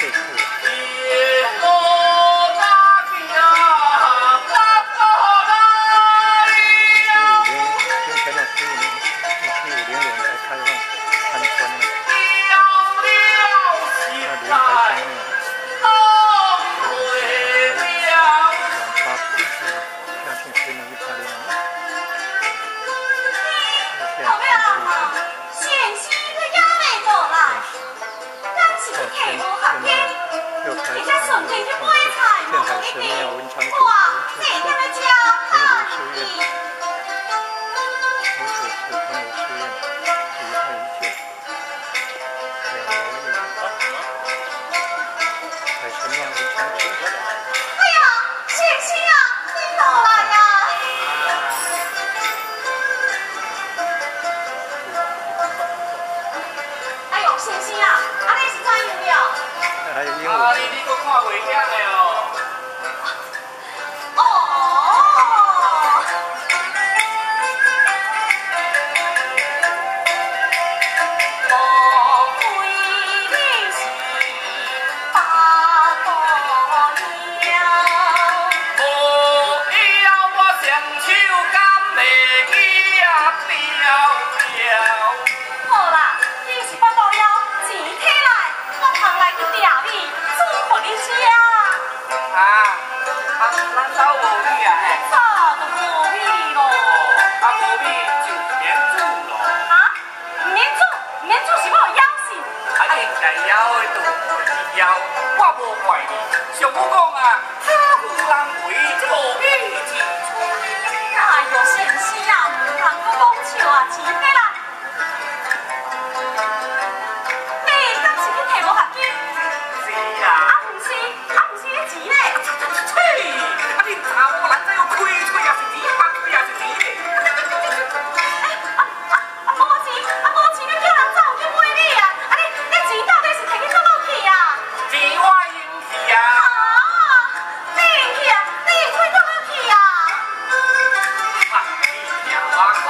车库。1750，清乾隆十五年，1750年才开放参观的。那灵台上面，285，嘉庆十年1805。先生阁犹未倒来，敢是去提无合家？而且顺便去买菜，无一定。哇，这点的食澎湖书院，五主持澎湖书院，遗害已久，两楼一海神庙文昌阁。哎呀，先生啊，你倒来啊！哎呦，先生啊，啊你是怎样了？还有鹦鹉。啊，你阁看袂晓的哦。哦。莫非你是巴肚枵？无枵我双手敢会记啊飘飘。好啦，你是巴肚枵，钱提來，我通來去掠米，煮予你食。啊啊，咱兜無米啊嘿？早就無米咯。啊，無米就免煮咯。啊？毋免煮，毋免煮是我有枵死。啊，你来枵的就去枵，我無怪你。上母講啊，他富人為這無米之炊。哎呦，先生啊，毋通閣講笑啊，錢提來。你敢是去提無合金？是啦。啊，毋是，啊，毋是，你錢咧？切！啊，恁查某人知影開喙也是錢，閉喙也是錢咧。哎，啊啊啊！無錢，啊無錢，你叫人走去買米啊？啊你錢到底是提去佗落去啊？錢我用去啊。啊！你用去啊？你用去佗落去啊？啊，你聽我講。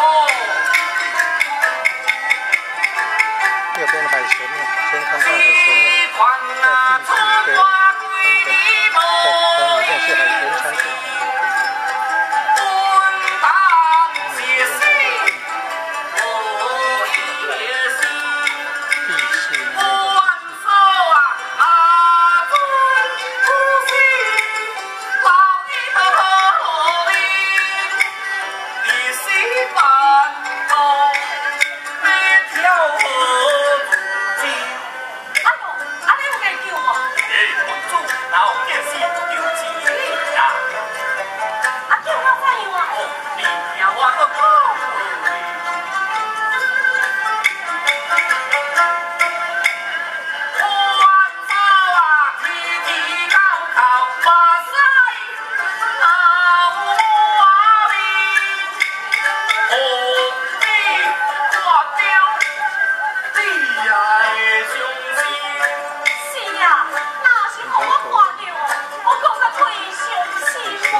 右邊海神廟，先看到海神廟，在地勢碑旁邊，在旁邊是海文昌閣。地势庙。哎呦，啊你有家救無？啊救了怎樣啊？是啊，若是予我看著，我閣較替伊傷心哦。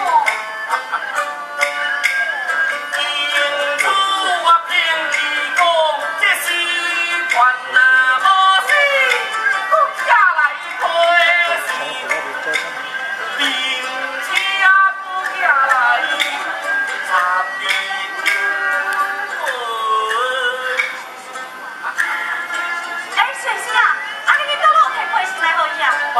文昌閣那邊在上面。哎，先生啊，啊你去佗落提批信來予伊啊？哦，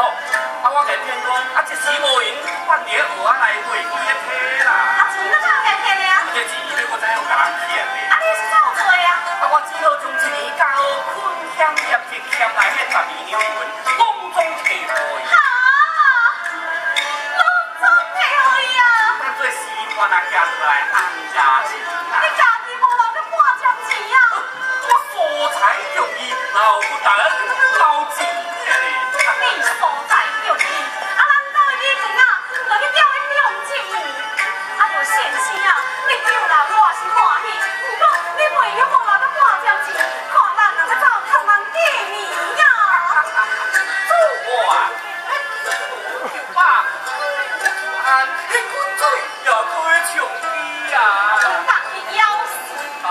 啊我共騙講，啊這時無閒，我佇咧蚵仔內飛機咧提啦。啊錢閣怎有共提的啊？這錢你我知影有共人欠的。啊你是怎有做的啊？啊我只好將一年教好困險業績欠來彼12兩銀，攏總提予伊。哈，攏總提予伊啊？當做時番啊，寄落來紅價錢啦。你家己無留閣半針錢啊？我素材中意，留不得留錢的。你所在中意，啊咱兜的米罐仔，毋就去釣彼兩隻魚。哎呦，先生啊，你救人我是歡喜，毋過你袂用無留閣半針錢，看咱若欲走趁人過年啊！做我啊，就把安迄滾水也可以長機啊！共伊枵死。啊，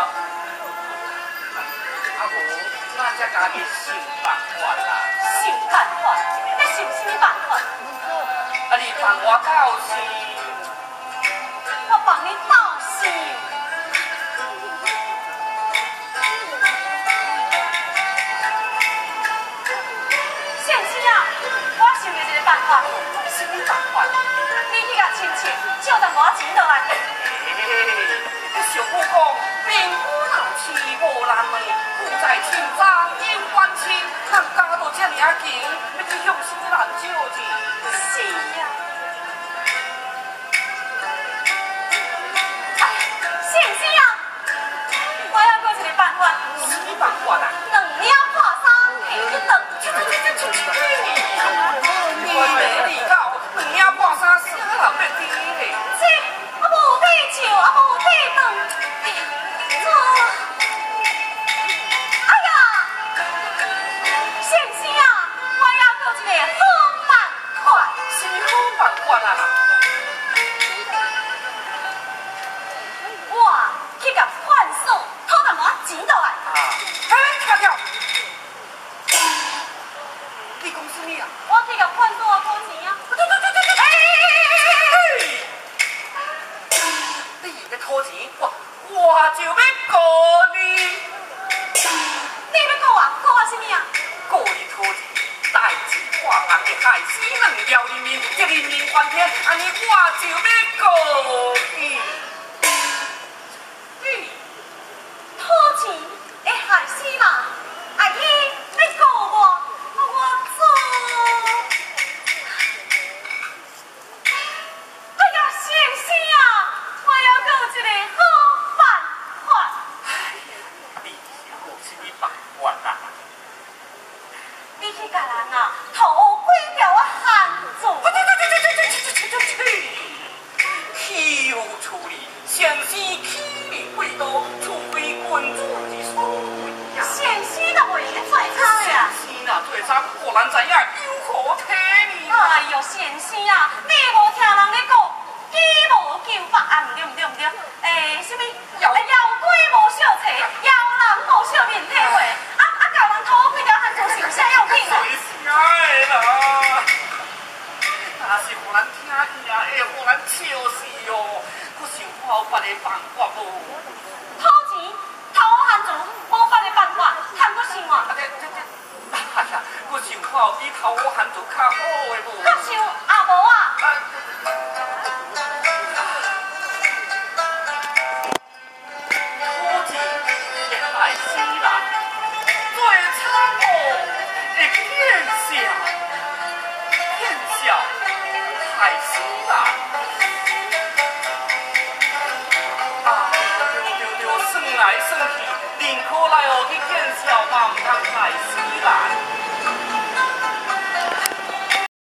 啊無，咱做才家己想辦法啦。想辦法？你想啥物辦法？啊，你幫我鬥想。我幫你鬥想。先生啊，我想著一个辦法。啥物辦法？你去共親戚借淡薄仔錢落來。你想母講，貧富若痴無難的，負債千重猶還清，咱家都這爾仔窮，欲去向啥人借錢？是啊。哎，先生啊，我猶閣有一個辦法。啥物辦法啊？兩領破衫提去轉。你袂離到，兩領破衫啥人欲知咧？這啊無地笑，啊無地轉。哎呀，先生啊，我猶閣有一個好辦法。啥物好辦法啊？我去共判所討淡薄仔錢落來。啊！哎，聽著，你講啥物啊？我去共判所討錢啊！對對對對對！你欲討錢，我就欲告你。你欲告我？告我啥物啊？告你討錢，代誌破案會害死兩條人命，這人命關天，按呢我就欲告你。你討錢會害死人，啊你欲告我，我做。哎呀，先生啊，我猶閣有一個好辦法。你是有啥物辦法啊？你去共人啊，討幾條仔番薯。對對對對對對對對，豈有此理！先生豈能貴多，除非君子之所為呀。先生都袂用做差的啊！先生若做差，予人知影有何體面？哎喲，先生啊，你無聽人咧講，雞無鳩腹啊，毋對毋對毋對，欸，啥物？妖鬼無相揣，妖人無相面體會，啊啊，共人討幾條番薯是有啥要緊啊？誰聲的啦？若是予人聽見啊，會予人笑死哦！閣想看有別个辦法無？討錢、討番薯，無別个辦法，通閣想啊？啊這這這，哎呀，閣想看有比討番薯較好的無？閣想啊無啊？討錢會害死人，做差無會見笑，見笑害死人。啊，對對對，算來算去，寧可來予去見笑，嘛毋通害死人。